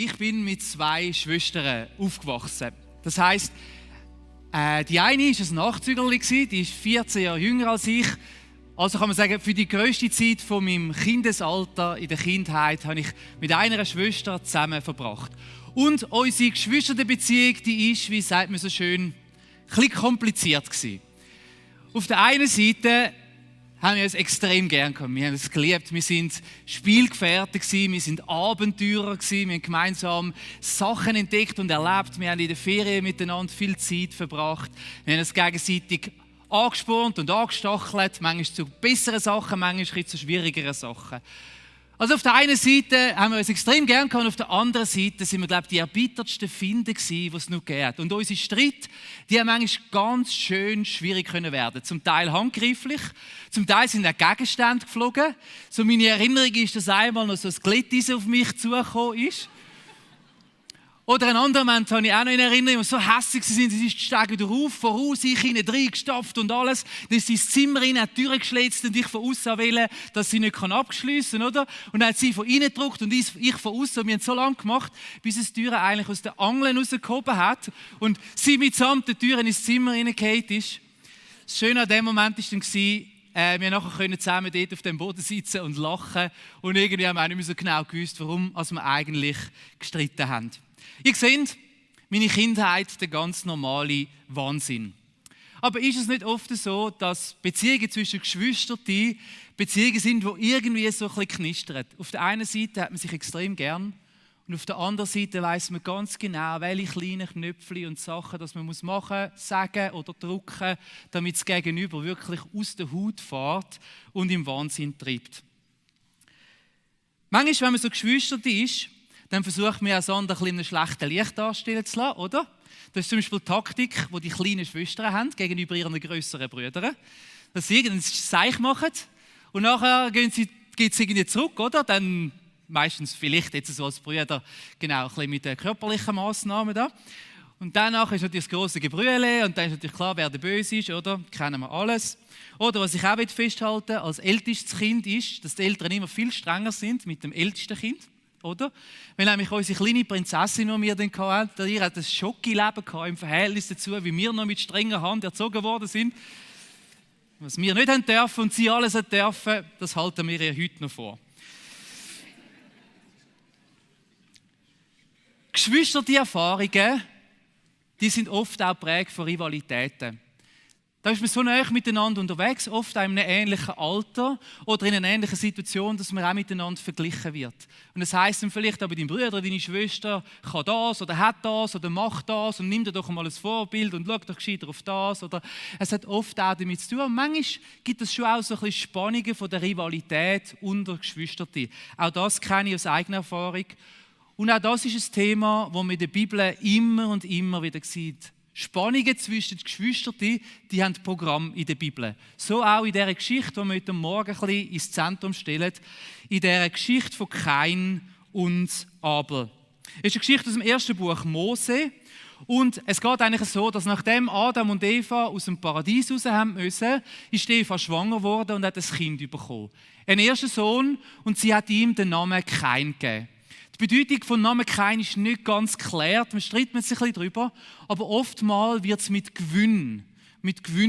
Ich bin mit 2 Schwestern aufgewachsen. Das heisst, die eine war ein Nachzüglerli, die ist 14 Jahre jünger als ich. Also kann man sagen, für die grösste Zeit von meinem Kindesalter in der Kindheit habe ich mit einer Schwester zusammen verbracht. Und unsere Geschwisterbeziehung, die ist, wie sagt man so schön, ein bisschen kompliziert gewesen. Auf der einen Seite haben wir es extrem gern gehabt. Wir haben es geliebt. Wir sind Spielgefährten gewesen, wir sind Abenteurer gewesen, wir haben gemeinsam Sachen entdeckt und erlebt. Wir haben in den Ferien miteinander viel Zeit verbracht. Wir haben uns gegenseitig angespornt und angestachelt, manchmal zu besseren Sachen, manchmal zu schwierigeren Sachen. Also auf der einen Seite haben wir uns extrem gern gehabt, und auf der anderen Seite sind wir, glaube ich, die erbittertsten Finden gewesen, die es noch gibt. Und unsere Streit, die haben manchmal ganz schön schwierig können werden. Zum Teil handgreiflich, zum Teil sind auch Gegenstände geflogen. So meine Erinnerung ist, dass einmal noch so ein Glätteisen auf mich zugekommen ist. Oder einen anderen Moment habe ich auch noch in Erinnerung, wo so hässlich sind, sie ist die Stege wieder rauf, voraus, ich hinein reingestopft und alles. Dann ist sie ins Zimmer rein, hat die Tür geschlitzt und ich von außen wählen, dass sie nicht abschliessen kann, oder? Und dann hat sie von innen gedrückt und ich von außen. Und wir haben so lange gemacht, bis es die Tür eigentlich aus den Angeln rausgehoben hat und sie mitsamt der Tür ins Zimmer reingefallen ist. Das Schöne an dem Moment war dann, wir nachher zusammen dort auf dem Boden sitzen und lachen und irgendwie haben wir auch nicht mehr so genau gewusst, warum wir eigentlich gestritten haben. Ihr seht, meine Kindheit, der ganz normale Wahnsinn. Aber ist es nicht oft so, dass Beziehungen zwischen Geschwistern Beziehungen sind, die irgendwie so ein bisschen knistern? Auf der einen Seite hat man sich extrem gern und auf der anderen Seite weiss man ganz genau, welche kleinen Knöpfe und Sachen dass man machen muss, sagen oder drücken, damit das Gegenüber wirklich aus der Haut fährt und im Wahnsinn treibt. Manchmal, wenn man so Geschwister ist, dann versucht man ja so ein bisschen schlechten Licht darstellen zu lassen, oder? Das ist zum Beispiel die Taktik, die die kleinen Schwestern haben gegenüber ihren grösseren Brüdern. Dass sie irgendein Seich machen und nachher geht sie irgendwie zurück, oder? Dann meistens vielleicht jetzt so als Brüder, genau, ein bisschen mit den körperlichen Massnahmen da. Und danach ist natürlich das grosse Gebrülle und dann ist natürlich klar, wer der Böse ist, oder? Kennen wir alles. Oder was ich auch festhalten will, als ältestes Kind ist, dass die Eltern immer viel strenger sind mit dem ältesten Kind. Oder? Weil nämlich unsere kleine Prinzessin, die wir dann hatten, ihr hat ein Schocki-Leben im Verhältnis dazu, wie wir noch mit strenger Hand erzogen worden sind. Was wir nicht haben dürfen und sie alles haben dürfen, das halten wir ihr heute noch vor. Geschwister, die Erfahrungen, die sind oft auch geprägt von Rivalitäten. Da ist man so nah miteinander unterwegs, oft in einem ähnlichen Alter oder in einer ähnlichen Situation, dass man auch miteinander verglichen wird. Und das heisst dann vielleicht, aber dein Bruder, deine Schwester kann das oder hat das oder macht das und nimm dir doch mal ein Vorbild und schau doch gescheiter auf das. Oder es hat oft auch damit zu tun. Und manchmal gibt es schon auch so ein bisschen Spannungen von der Rivalität unter Geschwistern. Auch das kenne ich aus eigener Erfahrung. Und auch das ist ein Thema, das man in der Bibel immer und immer wieder sieht. Spannungen zwischen den Geschwistern, die haben Programm in der Bibel. So auch in dieser Geschichte, die wir heute Morgen ein bisschen ins Zentrum stellen, in dieser Geschichte von Kain und Abel. Es ist eine Geschichte aus dem ersten Buch Mose. Und es geht eigentlich so, dass nachdem Adam und Eva aus dem Paradies raus haben müssen, ist Eva schwanger geworden und hat ein Kind bekommen. Einen ersten Sohn und sie hat ihm den Namen Kain gegeben. Die Bedeutung von Namen Kain ist nicht ganz geklärt, man streitet sich ein bisschen darüber, aber oftmals wird es mit Gewinn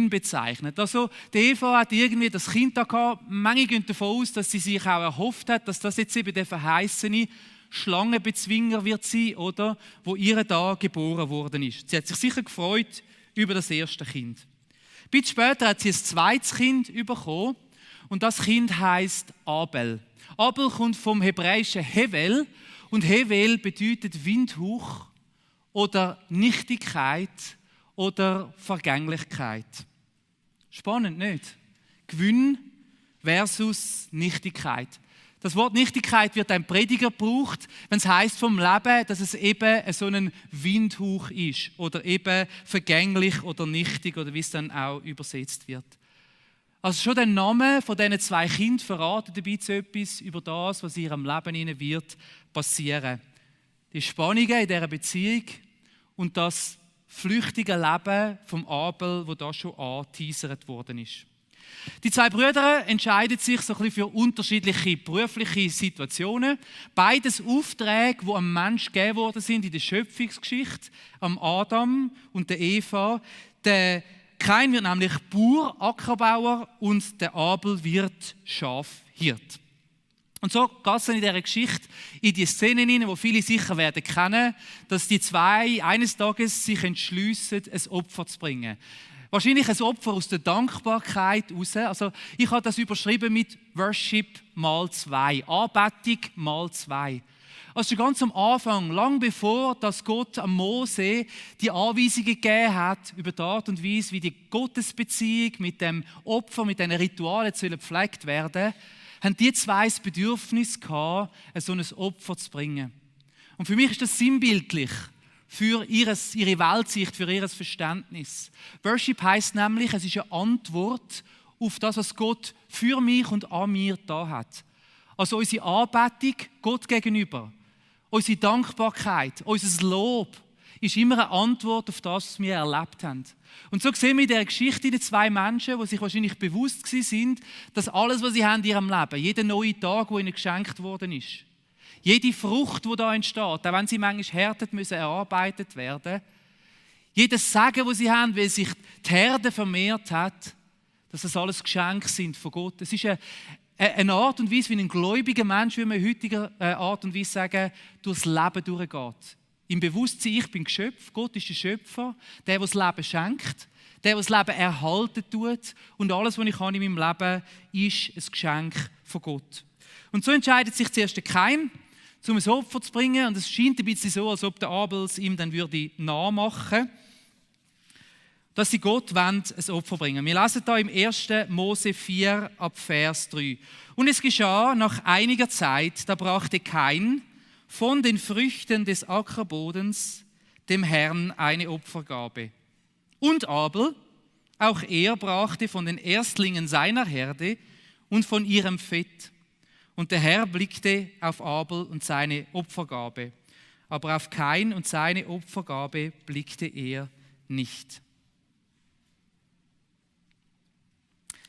bezeichnet. Also die Eva hat irgendwie das Kind da gehabt, manche gehen davon aus, dass sie sich auch erhofft hat, dass das jetzt eben der verheißene Schlangenbezwinger wird sein, oder, wo ihr da geboren worden ist. Sie hat sich sicher gefreut über das erste Kind. Ein bisschen später hat sie ein zweites Kind bekommen und das Kind heisst Abel. Abel kommt vom hebräischen Hevel und Hevel bedeutet Windhauch oder Nichtigkeit oder Vergänglichkeit. Spannend, nicht? Gewinn versus Nichtigkeit. Das Wort Nichtigkeit wird ein Prediger gebraucht, wenn es heisst vom Leben, dass es eben so ein Windhauch ist oder eben vergänglich oder nichtig oder wie es dann auch übersetzt wird. Also schon der Name von diesen 2 Kindern verratet ein bisschen etwas über das, was in ihrem Leben wird passieren. Die Spannungen in dieser Beziehung und das flüchtige Leben vom Abel, wo da schon angeteasert worden ist. Die zwei Brüder entscheiden sich so ein bisschen für unterschiedliche berufliche Situationen. Beides Aufträge, die einem Menschen gegeben worden sind in der Schöpfungsgeschichte, am Adam und der Eva. Der Kain wird nämlich Bauer, Ackerbauer und der Abel wird Schafhirt. Und so geht es dann in dieser Geschichte in die Szene hinein, wo viele sicher werden kennen, dass die zwei eines Tages sich entschliessen, ein Opfer zu bringen. Wahrscheinlich ein Opfer aus der Dankbarkeit heraus. Also ich habe das überschrieben mit Worship mal 2, Anbetung mal 2. Also schon ganz am Anfang, lang bevor dass Gott am Mose die Anweisungen gegeben hat über die Art und Weise, wie die Gottesbeziehung mit dem Opfer, mit diesen Ritualen gepflegt werden, haben die zwei das Bedürfnis gehabt, so ein Opfer zu bringen. Und für mich ist das sinnbildlich für ihre Weltsicht, für ihr Verständnis. Worship heisst nämlich, es ist eine Antwort auf das, was Gott für mich und an mir da hat. Also unsere Anbetung Gott gegenüber, unsere Dankbarkeit, unser Lob ist immer eine Antwort auf das, was wir erlebt haben. Und so sehen wir in dieser Geschichte die zwei Menschen, die sich wahrscheinlich bewusst sind, dass alles, was sie haben in ihrem Leben, jeder neue Tag, der ihnen geschenkt worden ist, jede Frucht, die da entsteht, auch wenn sie manchmal härtet müssen erarbeitet werden, jedes Segen, das sie haben, weil sich die Herde vermehrt hat, dass das alles Geschenke sind von Gott. Es ist eine Art und Weise, wie ein gläubiger Mensch, wie wir in heutiger Art und Weise sagen, durchs Leben durchgeht. Im Bewusstsein, ich bin Geschöpf, Gott ist der Schöpfer, der das Leben schenkt, der das Leben erhalten tut und alles, was ich kann in meinem Leben, ist ein Geschenk von Gott. Und so entscheidet sich zuerst der Kain, um ein Opfer zu bringen. Und es scheint ein bisschen so, als ob der Abel es ihm dann nachmachen würde, dass sie Gott ein Opfer bringen wollen. Wir lesen da im 1. Mose 4 ab Vers 3. Und es geschah nach einiger Zeit, da brachte Kain von den Früchten des Ackerbodens dem Herrn eine Opfergabe. Und Abel, auch er brachte von den Erstlingen seiner Herde und von ihrem Fett. Und der Herr blickte auf Abel und seine Opfergabe, aber auf Kain und seine Opfergabe blickte er nicht.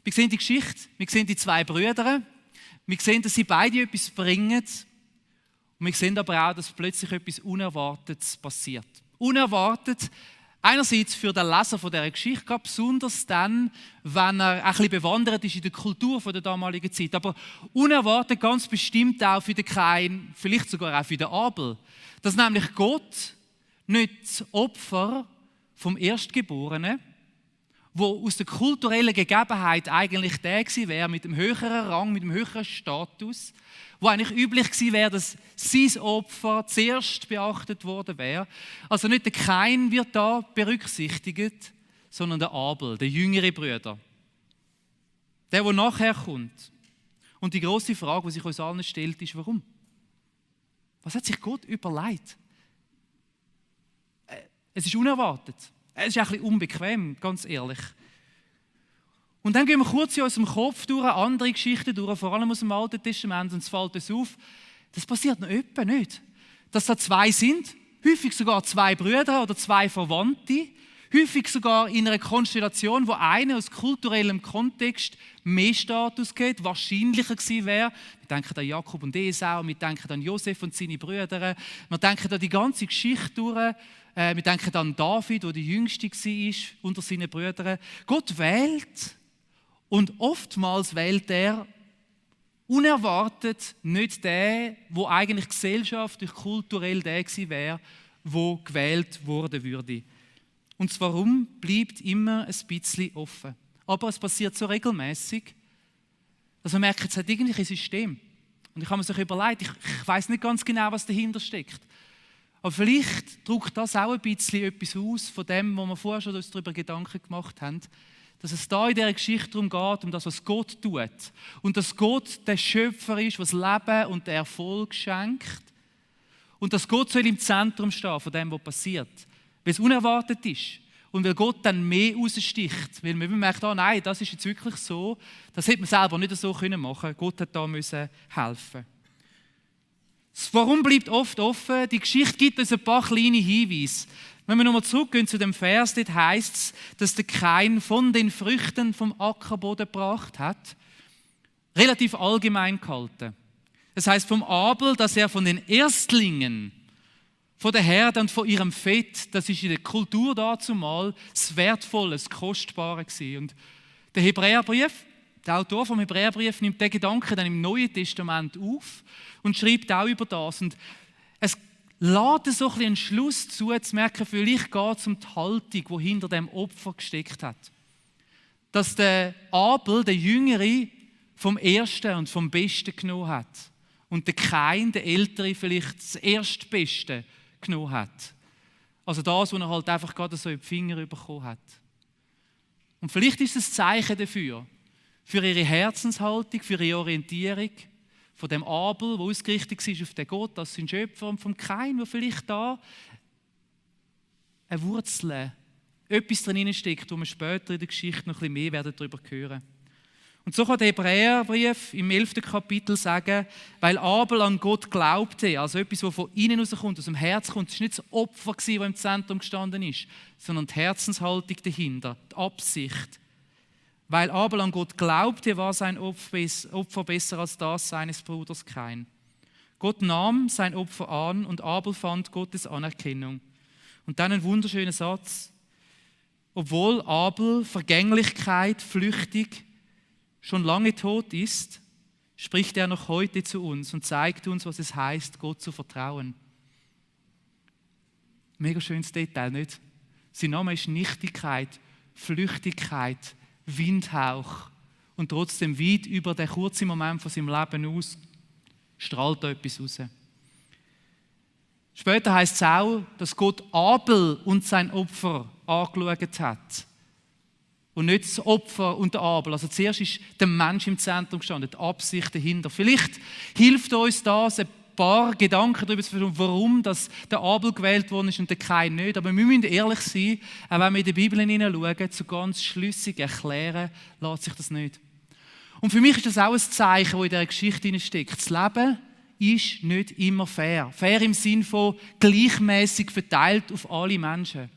Wir sehen die Geschichte, wir sehen die zwei Brüder, wir sehen, dass sie beide etwas bringen und wir sehen aber auch, dass plötzlich etwas Unerwartetes passiert. Unerwartet, einerseits für den Leser von dieser Geschichte, besonders dann, wenn er ein bisschen bewandert ist in der Kultur der damaligen Zeit, aber unerwartet ganz bestimmt auch für den Kain, vielleicht sogar auch für den Abel, dass nämlich Gott nicht das Opfer vom Erstgeborenen, wo aus der kulturellen Gegebenheit eigentlich der gewesen wäre, mit dem höheren Rang, mit dem höheren Status, wo eigentlich üblich gewesen wäre, dass sein Opfer zuerst beachtet worden wäre. Also nicht der Kain wird da berücksichtigt, sondern der Abel, der jüngere Bruder. Der nachher kommt. Und die grosse Frage, die sich uns allen stellt, ist, warum? Was hat sich Gott überlegt? Es ist unerwartet. Es ist ein bisschen unbequem, ganz ehrlich. Und dann gehen wir kurz in unserem Kopf durch, andere Geschichten durch, vor allem aus dem Alten Testament, und es fällt uns auf, das passiert noch öppe nicht. Dass da zwei sind, häufig sogar zwei Brüder oder zwei Verwandte, häufig sogar in einer Konstellation, wo einer aus kulturellem Kontext mehr Status hat, wahrscheinlicher gewesen wäre. Wir denken an Jakob und Esau, wir denken an Josef und seine Brüder, wir denken an die ganze Geschichte durch. Wir denken an David, der der Jüngste war unter seinen Brüdern. Gott wählt und oftmals wählt er unerwartet nicht den, wo eigentlich gesellschaftlich, kulturell der gewesen wäre, wo gewählt worden würde. Und das Warum bleibt immer ein bisschen offen. Aber es passiert so regelmäßig, dass man merkt, es hat irgendwie ein System. Und ich habe mir so überlegt, ich weiß nicht ganz genau, was dahinter steckt. Aber vielleicht drückt das auch ein bisschen etwas aus von dem, wo wir vorher schon uns darüber Gedanken gemacht haben, dass es da in dieser Geschichte darum geht, um das, was Gott tut. Und dass Gott der Schöpfer ist, der das Leben und den Erfolg schenkt. Und dass Gott soll im Zentrum stehen von dem, was passiert. Weil es unerwartet ist. Und weil Gott dann mehr raussticht. Weil man merkt, nein, das ist jetzt wirklich so. Das hätte man selber nicht so machen können. Gott hat da müssen helfen. Das Warum bleibt oft offen. Die Geschichte gibt uns ein paar kleine Hinweise. Wenn wir nochmal zurückgehen zu dem Vers, dort heisst es, dass der Kain von den Früchten vom Ackerboden gebracht hat. Relativ allgemein gehalten. Das heisst vom Abel, dass er von den Erstlingen, von der Herde und von ihrem Fett, das ist in der Kultur dazumal das Wertvolle, das Kostbare gewesen. Und der Hebräerbrief, der Autor vom Hebräerbrief nimmt den Gedanken dann im Neuen Testament auf und schreibt auch über das. Und es lädt so ein bisschen einen Schluss zu merken, vielleicht geht es um die Haltung, die hinter dem Opfer gesteckt hat. Dass der Abel, der Jüngere, vom Ersten und vom Besten genommen hat. Und der Kain, der Ältere, vielleicht das Erstbeste genommen hat. Also das, was er halt einfach gerade so in die Finger bekommen hat. Und vielleicht ist es ein Zeichen dafür, für ihre Herzenshaltung, für ihre Orientierung, von dem Abel, der ausgerichtet war auf den Gott, als sein Schöpfer, und vom Kain, der vielleicht da eine Wurzel, etwas drin steckt, wo wir später in der Geschichte noch ein bisschen mehr darüber hören werden. Und so kann der Hebräerbrief im 11. Kapitel sagen, weil Abel an Gott glaubte, also etwas, das von innen rauskommt, aus dem Herz kommt. Es war nicht das Opfer, das im Zentrum gestanden ist, sondern die Herzenshaltung dahinter, die Absicht. Weil Abel an Gott glaubte, war sein Opfer besser als das seines Bruders Kain. Gott nahm sein Opfer an und Abel fand Gottes Anerkennung. Und dann ein wunderschöner Satz. Obwohl Abel Vergänglichkeit, flüchtig, schon lange tot ist, spricht er noch heute zu uns und zeigt uns, was es heißt, Gott zu vertrauen. Mega schönes Detail, nicht? Sein Name ist Nichtigkeit, Flüchtigkeit, Windhauch. Und trotzdem weit über den kurzen Moment von seinem Leben aus strahlt da etwas raus. Später heisst es auch, dass Gott Abel und sein Opfer angeschaut hat. Und nicht das Opfer und der Abel. Also zuerst ist der Mensch im Zentrum gestanden, die Absicht dahinter. Vielleicht hilft uns das, ein paar Gedanken darüber zu verstehen, warum das der Abel gewählt worden ist und der Kain nicht. Aber wir müssen ehrlich sein, auch wenn wir in die Bibel hineinschauen, so ganz schlüssig erklären lässt sich das nicht. Und für mich ist das auch ein Zeichen, das in dieser Geschichte steckt. Das Leben ist nicht immer fair. Fair im Sinne von gleichmäßig verteilt auf alle Menschen.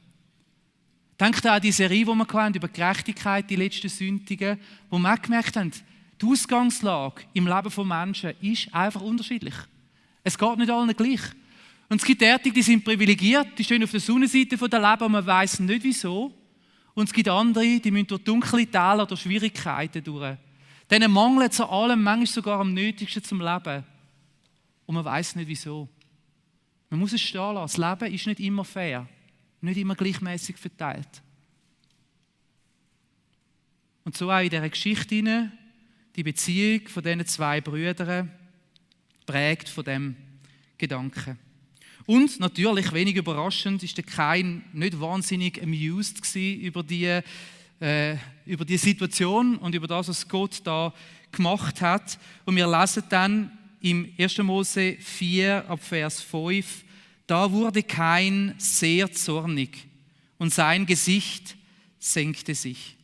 Denkt an die Serie, die wir hatten, über Gerechtigkeit, die letzten Sündigen, wo wir gemerkt haben, die Ausgangslage im Leben von Menschen ist einfach unterschiedlich. Es geht nicht allen gleich. Und es gibt derartige, die sind privilegiert, die stehen auf der Sonnenseite der Leben und man weiss nicht wieso. Und es gibt andere, die müssen durch dunkle Täler, durch Schwierigkeiten durch. Denen mangelt es an allem, manchmal sogar am Nötigsten zum Leben. Und man weiss nicht wieso. Man muss es stehen lassen. Das Leben ist nicht immer fair. Nicht immer gleichmäßig verteilt. Und so auch in dieser Geschichte die Beziehung von diesen zwei Brüdern prägt von diesem Gedanken. Und natürlich, wenig überraschend, ist der Kain nicht wahnsinnig amused über die Situation und über das, was Gott da gemacht hat. Und wir lesen dann im 1. Mose 4 ab Vers 5, da wurde Kain sehr zornig und sein Gesicht senkte sich.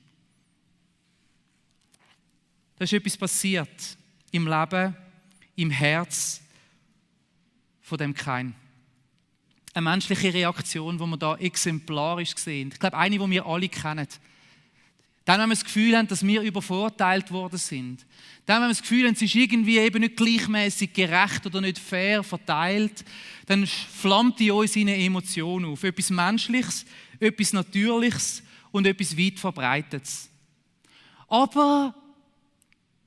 Da ist etwas passiert im Leben, im Herz von dem Kain. Eine menschliche Reaktion, die wir da exemplarisch sehen. Ich glaube, eine, die wir alle kennen. Dann, wenn wir das Gefühl haben, dass wir übervorteilt worden sind. Dann, wenn wir das Gefühl haben, es ist irgendwie eben nicht gleichmäßig gerecht oder nicht fair verteilt, dann flammt in uns eine Emotion auf. Etwas Menschliches, etwas Natürliches und etwas weit Verbreitetes. Aber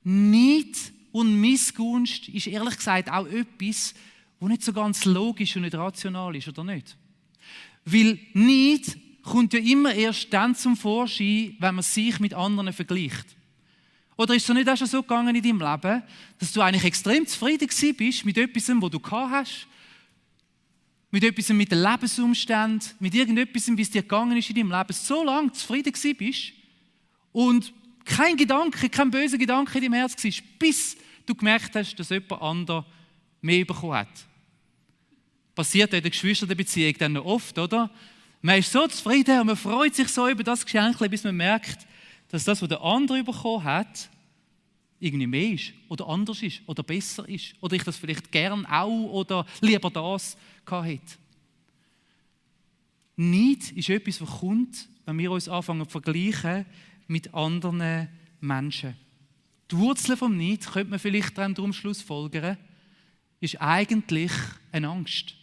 Neid und Missgunst ist ehrlich gesagt auch etwas, das nicht so ganz logisch und nicht rational ist, oder nicht? Weil Neid kommt ja immer erst dann zum Vorschein, wenn man sich mit anderen vergleicht. Oder ist es nicht auch schon so gegangen in deinem Leben, dass du eigentlich extrem zufrieden bist mit etwas, was du gehabt hast, mit etwas mit den Lebensumständen, mit irgendetwas, wie es dir gegangen ist in deinem Leben, so lange zufrieden bist und kein Gedanke, kein böser Gedanke in deinem Herz war, bis du gemerkt hast, dass jemand anderes mehr bekommen hat. Passiert in der Geschwisterbeziehung dann noch oft, oder? Man ist so zufrieden und man freut sich so über das Geschenk, bis man merkt, dass das, was der andere bekommen hat, irgendwie mehr ist oder anders ist oder besser ist. Oder ich das vielleicht gern auch oder lieber das gehabt hätte. Neid ist etwas, was kommt, wenn wir uns anfangen zu vergleichen mit anderen Menschen. Die Wurzel vom Neid, könnte man vielleicht darum schlussfolgern, ist eigentlich eine Angst,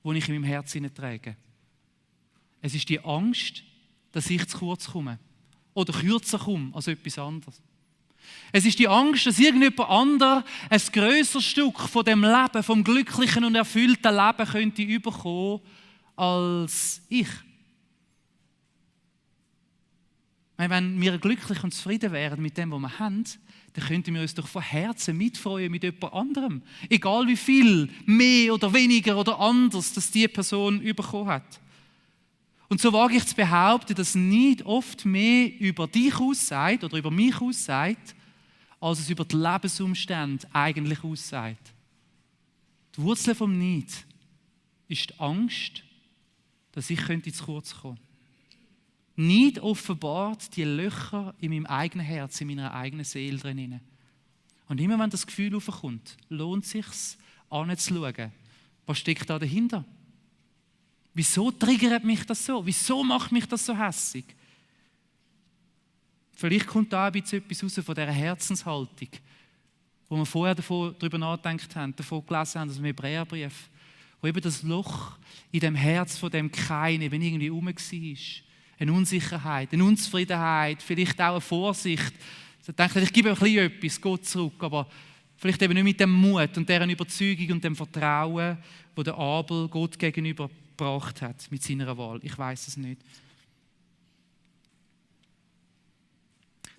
die ich in meinem Herzen trage. Es ist die Angst, dass ich zu kurz komme oder kürzer komme als etwas anderes. Es ist die Angst, dass irgendjemand anderes ein grösseres Stück von dem Leben, vom glücklichen und erfüllten Leben könnte überkommen als ich. Wenn wir glücklich und zufrieden wären mit dem, was wir haben, dann könnten wir uns doch von Herzen mitfreuen mit jemand anderem. Egal wie viel, mehr oder weniger oder anders, dass diese Person bekommen hat. Und so wage ich zu behaupten, dass Neid oft mehr über dich aussagt oder über mich aussagt, als es über die Lebensumstände eigentlich aussagt. Die Wurzel vom Neid ist die Angst, dass ich zu kurz kommen könnte. Neid offenbart die Löcher in meinem eigenen Herz, in meiner eigenen Seele drin. Und immer wenn das Gefühl aufkommt, lohnt es sich, anzuschauen, was steckt da dahinter? Wieso triggert mich das so? Wieso macht mich das so hässig? Vielleicht kommt da ein bisschen etwas raus von dieser Herzenshaltung, wo wir vorher darüber nachgedacht haben, davon gelesen haben, aus dem Hebräerbrief, wo eben das Loch in dem Herz von dem Kain eben irgendwie rum war. Eine Unsicherheit, eine Unzufriedenheit, vielleicht auch eine Vorsicht. Ich denke, ich gebe ein bisschen etwas Gott zurück, aber vielleicht eben nicht mit dem Mut und deren Überzeugung und dem Vertrauen, wo der Abel Gott gegenüber gebracht hat mit seiner Wahl. Ich weiß es nicht.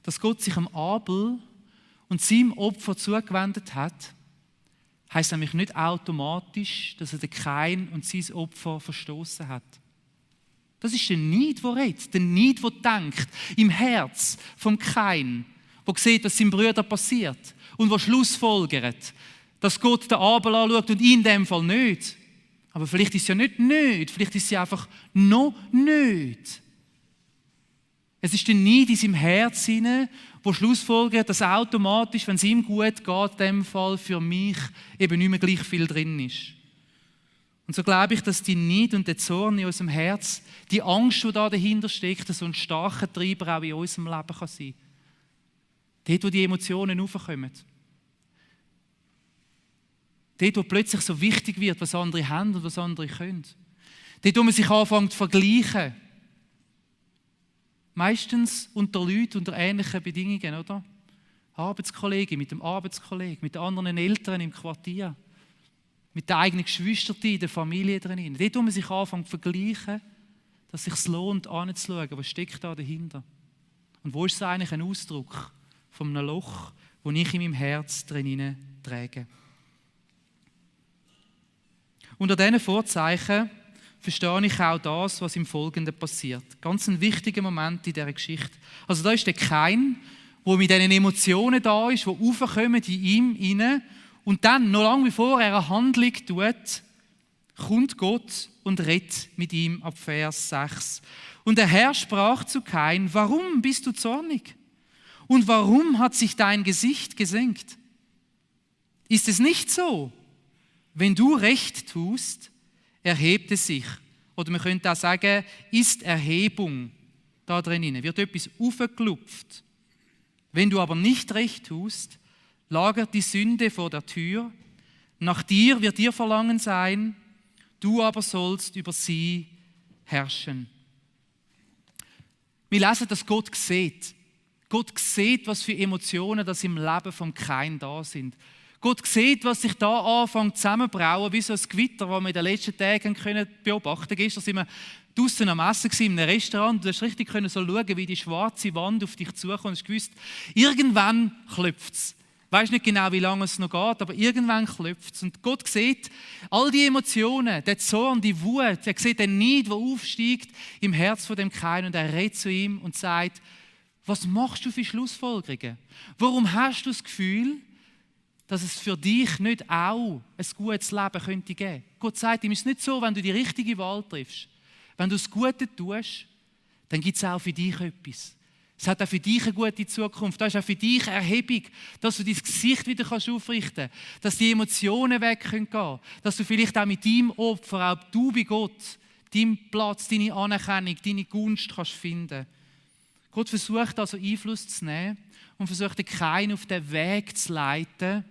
Dass Gott sich am Abel und seinem Opfer zugewendet hat, heisst nämlich nicht automatisch, dass er den Kain und sein Opfer verstoßen hat. Das ist der Neid, der redet. Der Neid, der denkt im Herz vom Kain, der sieht, was seinem Bruder passiert und der schlussfolgert, dass Gott den Abel anschaut und ihn in dem Fall nicht. Aber vielleicht ist es ja nicht, vielleicht ist es ja einfach noch nicht. Es ist der Neid in seinem Herz hinein, der schlussfolgert, dass automatisch, wenn es ihm gut geht, in dem Fall für mich eben nicht mehr gleich viel drin ist. Und so glaube ich, dass die Neid und der Zorn in unserem Herz, die Angst, die da dahinter steckt, so ein starker Treiber auch in unserem Leben kann sein. Dort, wo die Emotionen aufkommen. Dort, wo plötzlich so wichtig wird, was andere haben und was andere können. Dort, wo man sich anfängt zu vergleichen. Meistens unter Leuten, unter ähnlichen Bedingungen, oder? Arbeitskollegen mit dem Arbeitskollegen, mit anderen Eltern im Quartier, mit den eigenen Geschwistern in der Familie drin. Dort, wo man sich anfängt zu vergleichen, dass es sich lohnt, anzuschauen, was steckt da dahinter. Und wo ist es eigentlich ein Ausdruck von einem Loch, das ich in meinem Herz drin trage. Unter diesen Vorzeichen verstehe ich auch das, was im Folgenden passiert. Ganz ein wichtiger Moment in dieser Geschichte. Also da ist der Kain, der mit diesen Emotionen da ist, die aufkommen in ihm hinein. Und dann, noch lange bevor er eine Handlung tut, kommt Gott und redet mit ihm ab Vers 6. Und der Herr sprach zu Kain: Warum bist du zornig? Und warum hat sich dein Gesicht gesenkt? Ist es nicht so? Wenn du Recht tust, erhebt es sich. Oder man könnte auch sagen, ist Erhebung da drinnen, wird etwas aufgeklupft. Wenn du aber nicht Recht tust, lagert die Sünde vor der Tür. Nach dir wird ihr Verlangen sein, du aber sollst über sie herrschen. Wir lesen, dass Gott sieht. Gott sieht, was für Emotionen das im Leben von Kain da sind. Gott sieht, was sich da anfängt zusammenbrauen, wie so ein Gewitter, das wir in den letzten Tagen beobachten können. Gestern waren wir draussen am Essen in einem Restaurant und du hast richtig so schauen, wie die schwarze Wand auf dich zukommt. Und du hast gewusst, irgendwann klopft es. Ich weiss nicht genau, wie lange es noch geht, aber irgendwann klopft es. Und Gott sieht all die Emotionen, den Zorn, die Wut, er sieht den Neid, der aufsteigt im Herz von dem Kain und er redet zu ihm und sagt: Was machst du für Schlussfolgerungen? Warum hast du das Gefühl, dass es für dich nicht auch ein gutes Leben könnte geben? Gott sagt ihm, es ist nicht so, wenn du die richtige Wahl triffst, wenn du das Gute tust, dann gibt es auch für dich etwas. Es hat auch für dich eine gute Zukunft. Das ist auch für dich eine Erhebung, dass du dein Gesicht wieder aufrichten kannst, dass die Emotionen weg gehen können, dass du vielleicht auch mit deinem Opfer, auch du bei Gott, deinen Platz, deine Anerkennung, deine Gunst kannst finden. Gott versucht also Einfluss zu nehmen und versucht den Kain auf den Weg zu leiten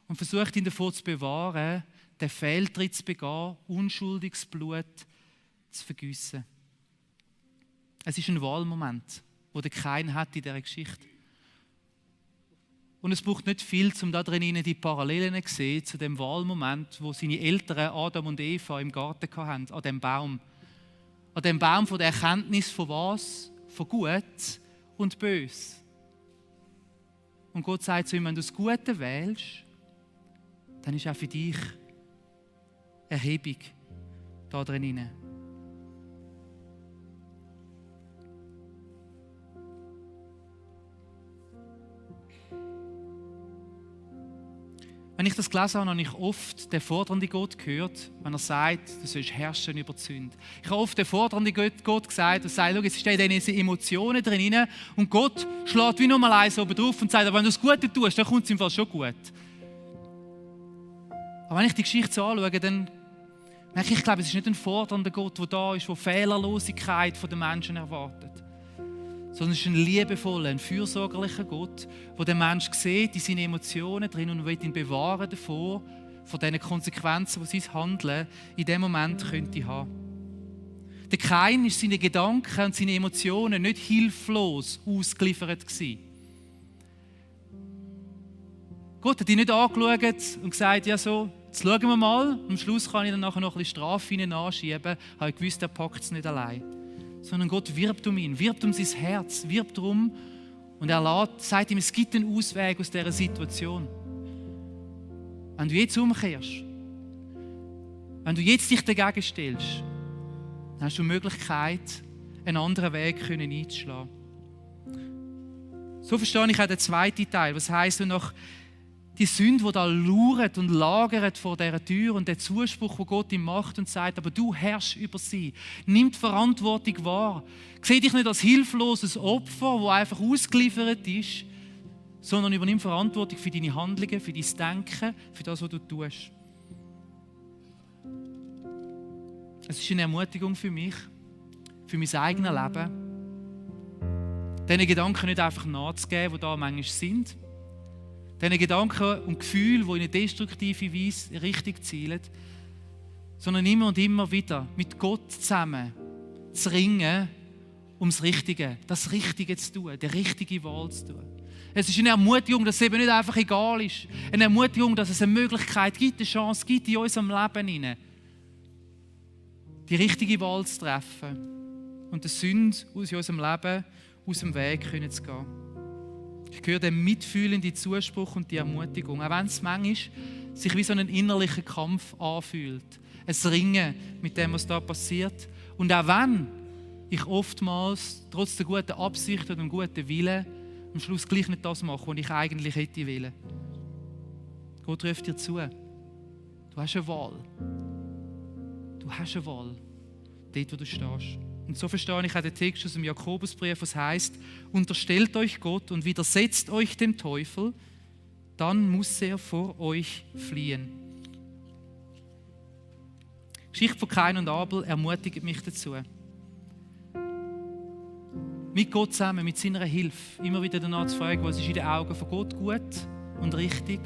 und versucht ihn davor zu bewahren, den Fehltritt zu begehen, unschuldiges Blut zu vergiessen. Es ist ein Wahlmoment, wo der Kain hat in dieser Geschichte. Und es braucht nicht viel, um da drin die Parallelen zu sehen zu dem Wahlmoment, wo seine Eltern Adam und Eva im Garten hatten, an dem Baum. An dem Baum von der Erkenntnis von was? Von Gut und Bös. Und Gott sagt zu ihm, wenn du das Gute wählst, dann ist auch für dich Erhebung da drin. Wenn ich das gelesen habe, habe ich oft den fordernden Gott gehört, wenn er sagt, du sollst herrschen über die Sünde. Ich habe oft den fordernden Gott gesagt, der sagt, schau, es stehen in diesen Emotionen drin und Gott schlägt wie nochmal eins oben drauf und sagt, wenn du das Gute tust, dann kommt es im Fall schon gut. Aber wenn ich die Geschichte so anschaue, dann merke ich, glaube, es ist nicht ein fordernder Gott, der da ist, der Fehlerlosigkeit von den Menschen erwartet. Sondern es ist ein liebevoller, ein fürsorglicher Gott, der den Menschen sieht in seinen Emotionen drin und will ihn bewahren davor, von diesen Konsequenzen, die sein Handeln in dem Moment könnte haben. Der Kain ist seine Gedanken und seine Emotionen nicht hilflos ausgeliefert gewesen. Gott hat ihn nicht angeschaut und gesagt, ja so, jetzt schauen wir mal, am Schluss kann ich dann nachher noch ein bisschen Strafe hinein anschieben, habe ich gewusst, er packt es nicht allein. Sondern Gott wirbt um ihn, wirbt um sein Herz, wirbt darum und er sagt ihm, es gibt einen Ausweg aus dieser Situation. Wenn du jetzt umkehrst, wenn du jetzt dich dagegen stellst, dann hast du die Möglichkeit, einen anderen Weg einzuschlagen. So verstehe ich auch den zweiten Teil. Was heisst, wenn nach die Sünde, die da lauert und lagert vor dieser Tür und der Zuspruch, den Gott ihm macht und sagt, aber du herrschst über sie. Nimm die Verantwortung wahr. Sieh dich nicht als hilfloses Opfer, das einfach ausgeliefert ist, sondern übernimm Verantwortung für deine Handlungen, für dein Denken, für das, was du tust. Es ist eine Ermutigung für mich, für mein eigenes Leben, diesen Gedanken nicht einfach nachzugeben, die da manchmal sind, diesen Gedanken und Gefühlen, die in eine destruktive Weise richtig zielen, sondern immer und immer wieder mit Gott zusammen zu ringen, um das Richtige zu tun, die richtige Wahl zu tun. Es ist eine Ermutigung, dass es eben nicht einfach egal ist. Eine Ermutigung, dass es eine Möglichkeit gibt, eine Chance gibt in unserem Leben hinein, die richtige Wahl zu treffen und der Sünde aus unserem Leben aus dem Weg zu gehen. Ich höre den mitfühlenden Zuspruch und die Ermutigung, auch wenn es manchmal sich wie so ein innerlicher Kampf anfühlt. Ein Ringen mit dem, was da passiert. Und auch wenn ich oftmals, trotz der guten Absicht und dem guten Willen, am Schluss gleich nicht das mache, was ich eigentlich hätte wollen. Gott ruft dir zu. Du hast eine Wahl. Du hast eine Wahl, dort, wo du stehst. Und so verstehe ich auch den Text aus dem Jakobusbrief, was heißt: Unterstellt euch Gott und widersetzt euch dem Teufel, dann muss er vor euch fliehen. Die Geschichte von Kain und Abel ermutigt mich dazu, mit Gott zusammen, mit seiner Hilfe, immer wieder danach zu fragen, was ist in den Augen von Gott gut und richtig,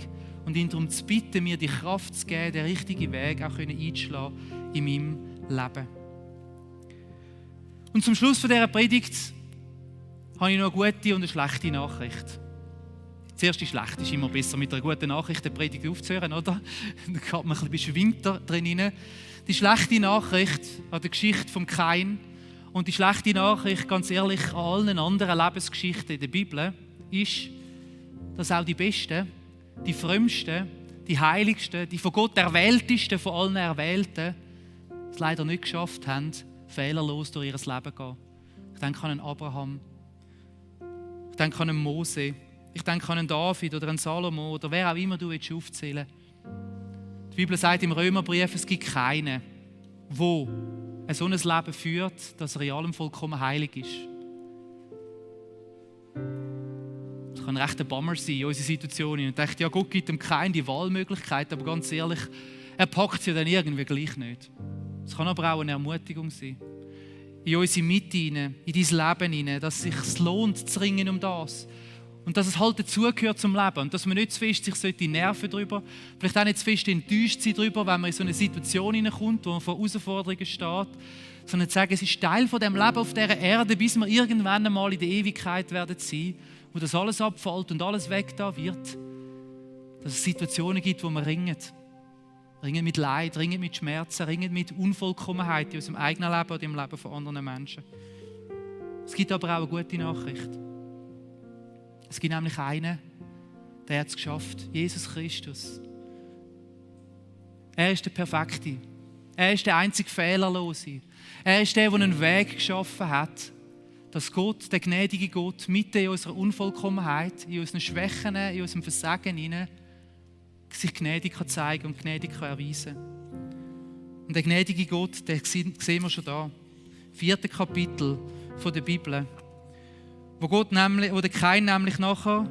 und ihn darum zu bitten, mir die Kraft zu geben, den richtigen Weg auch einzuschlagen in meinem Leben. Und zum Schluss von dieser Predigt habe ich noch eine gute und eine schlechte Nachricht. Zuerst die schlechte, ist immer besser, mit einer guten Nachricht die Predigt aufzuhören, oder? Da hat man ein bisschen beschwingt drin. Die schlechte Nachricht an der Geschichte von Kain und die schlechte Nachricht, ganz ehrlich, an allen anderen Lebensgeschichten in der Bibel ist, dass auch die Besten, die Frömmsten, die Heiligsten, die von Gott Erwähltesten von allen Erwählten es leider nicht geschafft haben, fehlerlos durch ihr Leben zu gehen. Ich denke an einen Abraham, ich denke an einen Mose, ich denke an einen David oder einen Salomo oder wer auch immer du aufzählen willst. Die Bibel sagt im Römerbrief, es gibt keinen, der ein so ein Leben führt, dass er in allem vollkommen heilig ist. Das kann recht ein Bummer sein in unserer Situation. Und ich denke, ja, Gott gibt ihm keine Wahlmöglichkeit, aber ganz ehrlich, er packt sie dann irgendwie gleich nicht. Es kann aber auch eine Ermutigung sein. In unsere Mitte hinein, in dein Leben hinein, dass es sich lohnt zu ringen um das. Und dass es halt dazugehört zum Leben. Und dass man nicht zu fest sich nerven darüber, vielleicht auch nicht zu fest enttäuscht sein darüber, wenn man in so eine Situation hineinkommt, wo man vor Herausforderungen steht, sondern zu sagen, es ist Teil von dem Leben auf dieser Erde, bis wir irgendwann einmal in der Ewigkeit werden sein, wo das alles abfällt und alles weg da wird. Dass es Situationen gibt, wo wir ringen. Ringen mit Leid, ringen mit Schmerzen, ringen mit Unvollkommenheit in unserem eigenen Leben oder im Leben von anderen Menschen. Es gibt aber auch eine gute Nachricht. Es gibt nämlich einen, der hat es geschafft. Jesus Christus. Er ist der Perfekte. Er ist der einzig Fehlerlose. Er ist der einen Weg geschaffen hat, dass Gott, der gnädige Gott, mitten in unserer Unvollkommenheit, in unseren Schwächen, in unserem Versagen hinein, sich gnädig kann zeigen und gnädig kann erweisen. Und der gnädige Gott, den sehen wir schon da. 4. Kapitel der Bibel. Wo der Kain nämlich nachher,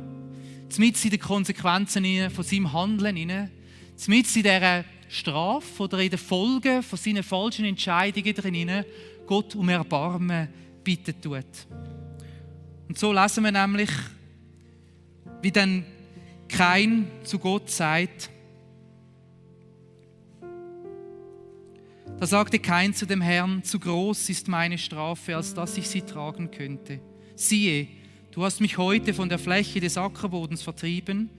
mitten in den Konsequenzen von seinem Handeln, mitten in dieser Strafe oder in den Folgen von seinen falschen Entscheidungen drin, Gott um Erbarmen bitten tut. Und so lesen wir nämlich, wie dann Kain zu Gott sagt. Da sagte Kain zu dem Herrn: Zu groß ist meine Strafe, als dass ich sie tragen könnte. Siehe, du hast mich heute von der Fläche des Ackerbodens vertrieben,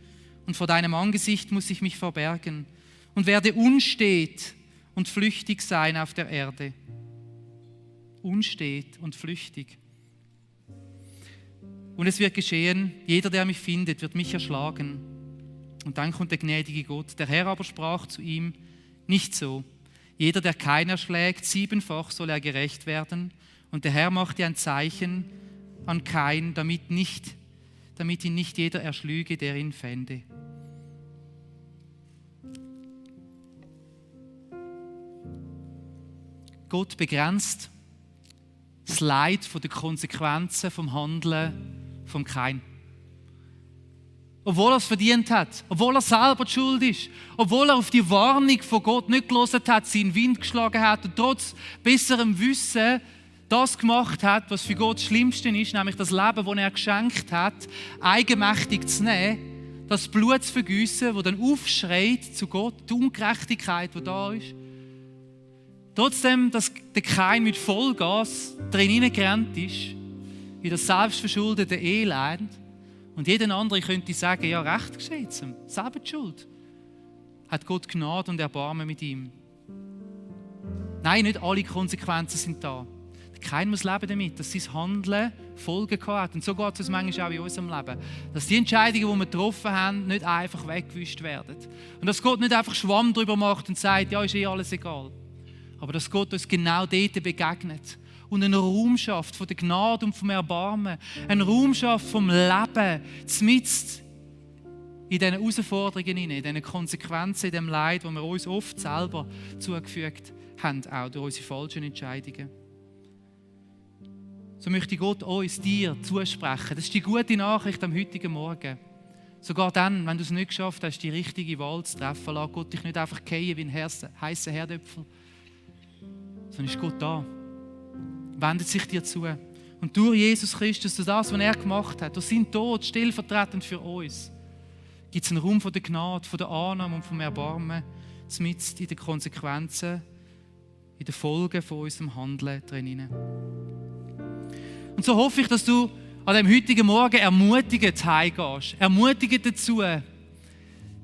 und vor deinem Angesicht muss ich mich verbergen und werde unstet und flüchtig sein auf der Erde. Unstet und flüchtig. Und es wird geschehen, jeder, der mich findet, wird mich erschlagen. Und dann kommt der gnädige Gott. Der Herr aber sprach zu ihm: Nicht so. Jeder, der Kain erschlägt, 7-fach soll er gerecht werden. Und der Herr machte ein Zeichen an Kain, damit ihn nicht jeder erschlüge, der ihn fände. Gott begrenzt das Leid von den Konsequenzen vom Handeln von Kain. Obwohl er es verdient hat, obwohl er selber die Schuld ist, obwohl er auf die Warnung von Gott nicht gehört hat, seinen Wind geschlagen hat und trotz besserem Wissen das gemacht hat, was für Gott das Schlimmste ist, nämlich das Leben, das er geschenkt hat, eigenmächtig zu nehmen, das Blut zu vergießen, das dann aufschreit zu Gott, die Ungerechtigkeit, die da ist. Trotzdem, dass der Kain mit Vollgas drin hineingerannt ist, in das selbstverschuldete Elend, und jeder andere könnte sagen, ja, recht geschieht es ihm, selber die Schuld. Hat Gott Gnade und Erbarmen mit ihm? Nein, nicht alle Konsequenzen sind da. Keiner muss leben damit, dass sein Handeln Folgen hat. Und so geht es manchmal auch in unserem Leben. Dass die Entscheidungen, die wir getroffen haben, nicht einfach weggewischt werden. Und dass Gott nicht einfach Schwamm drüber macht und sagt, ja, ist eh alles egal. Aber dass Gott uns genau dort begegnet und einen Raum schafft von der Gnade und vom Erbarmen. Einen Raum schafft vom Leben, mitten in diesen Herausforderungen, in diesen Konsequenzen, in dem Leid, das wir uns oft selber zugefügt haben, auch durch unsere falschen Entscheidungen. So möchte Gott uns, dir, zusprechen. Das ist die gute Nachricht am heutigen Morgen. Sogar dann, wenn du es nicht geschafft hast, die richtige Wahl zu treffen, lass Gott dich nicht einfach fallen wie ein heißer Herdöpfel. Sondern ist Gott da. Wendet sich dir zu. Und durch Jesus Christus, durch das, was er gemacht hat, durch seinen Tod, stellvertretend für uns, gibt es einen Raum von der Gnade, von der Annahme und vom Erbarmen, mitten in den Konsequenzen, in den Folgen von unserem Handeln drin. Und so hoffe ich, dass du an diesem heutigen Morgen ermutigend heimgehst. Ermutigend dazu,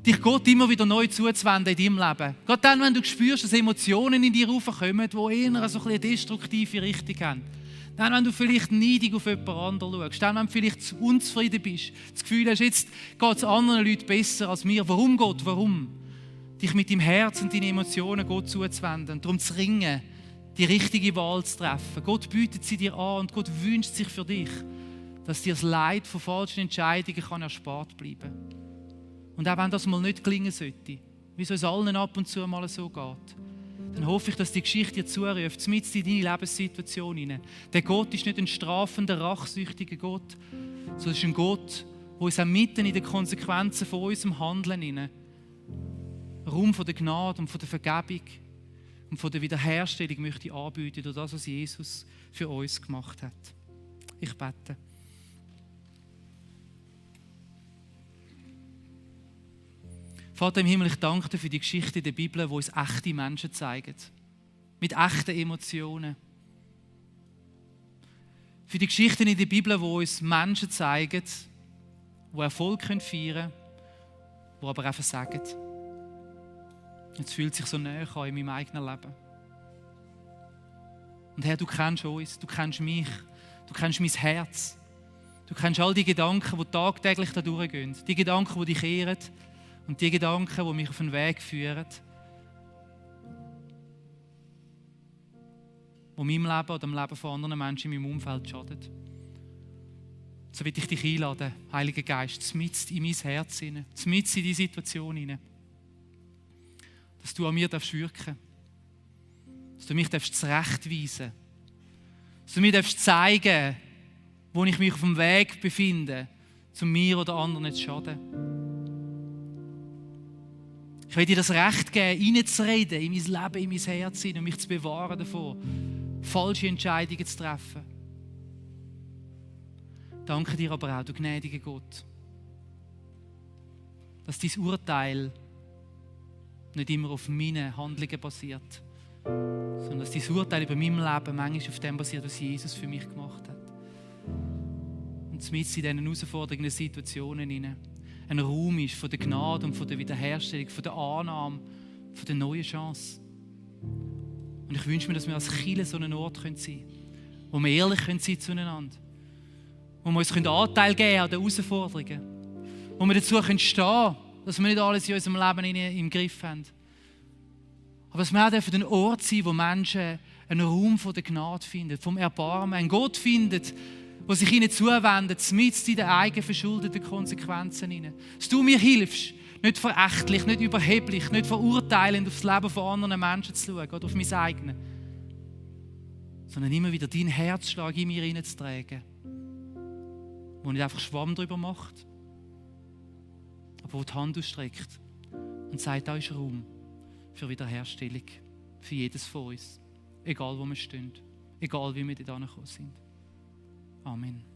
dich Gott immer wieder neu zuzuwenden in deinem Leben. Gerade dann, wenn du spürst, dass Emotionen in dir raufkommen, die eher so eine destruktive Richtung haben. Dann, wenn du vielleicht neidig auf jemand anderen schaust. Dann, wenn du vielleicht unzufrieden bist. Das Gefühl hast, jetzt geht es anderen Leuten besser als mir. Warum, Gott? Warum? Dich mit deinem Herz und deinen Emotionen Gott zuzuwenden und darum zu ringen, die richtige Wahl zu treffen. Gott bietet sie dir an und Gott wünscht sich für dich, dass dir das Leid von falschen Entscheidungen kann erspart bleiben. Und auch wenn das mal nicht gelingen sollte, wie es uns allen ab und zu mal so geht, dann hoffe ich, dass die Geschichte dir zuruft, mitten in deine Lebenssituation hinein. Der Gott ist nicht ein strafender, rachsüchtiger Gott, sondern es ist ein Gott, der uns auch mitten in den Konsequenzen von unserem Handeln hinein Raum von der Gnade und von der Vergebung und von der Wiederherstellung möchte ich anbieten durch das, was Jesus für uns gemacht hat. Ich bete. Vater im Himmel, ich danke dir für die Geschichte in der Bibel, die uns echte Menschen zeigen. Mit echten Emotionen. Für die Geschichten in der Bibel, die uns Menschen zeigen, die Erfolg feiern können, die aber auch versagen. Es fühlt sich so näher an in meinem eigenen Leben. Und Herr, du kennst uns, du kennst mich, du kennst mein Herz. Du kennst all die Gedanken, die tagtäglich da durchgehen. Die Gedanken, die dich ehren und die Gedanken, die mich auf den Weg führen. Die meinem Leben oder dem Leben von anderen Menschen in meinem Umfeld schaden. So will ich dich einladen, Heiliger Geist, mitten in mein Herz hinein, mitten in die Situation hinein. Dass du an mir wirken darfst. Dass du mich zurechtweisen darfst. Dass du mir zeigen darfst, wo ich mich auf dem Weg befinde, um mir oder anderen nicht zu schaden. Ich will dir das Recht geben, reinzureden in mein Leben, in mein Herz hinein und mich zu bewahren davor, falsche Entscheidungen zu treffen. Danke dir aber auch, du gnädiger Gott, dass dein Urteil nicht immer auf meinen Handlungen basiert, sondern dass dein Urteil über mein Leben manchmal auf dem basiert, was Jesus für mich gemacht hat. Und mit in diesen herausfordernden Situationen hinein ein Raum ist von der Gnade und von der Wiederherstellung, von der Annahme, von der neuen Chance. Und ich wünsche mir, dass wir als Kirche so einen Ort sein können, wo wir ehrlich sein können zueinander, wo wir uns Anteil geben an den Herausforderungen, wo wir dazu stehen können, dass wir nicht alles in unserem Leben im Griff haben. Aber dass wir auch ein Ort sein, wo Menschen einen Raum von der Gnade finden, vom Erbarmen, einen Gott findet, der sich ihnen zuwendet, mitten in den eigenverschuldeten Konsequenzen hinein. Dass du mir hilfst, nicht verächtlich, nicht überheblich, nicht verurteilend auf das Leben von anderen Menschen zu schauen oder auf mein eigenes, sondern immer wieder deinen Herzschlag in mir hineinzutragen, wo nicht einfach Schwamm drüber macht, aber wo die Hand ausstreckt und sagt, da ist Raum für Wiederherstellung, für jedes von uns, egal wo wir stehen, egal wie wir dort angekommen sind. Amen.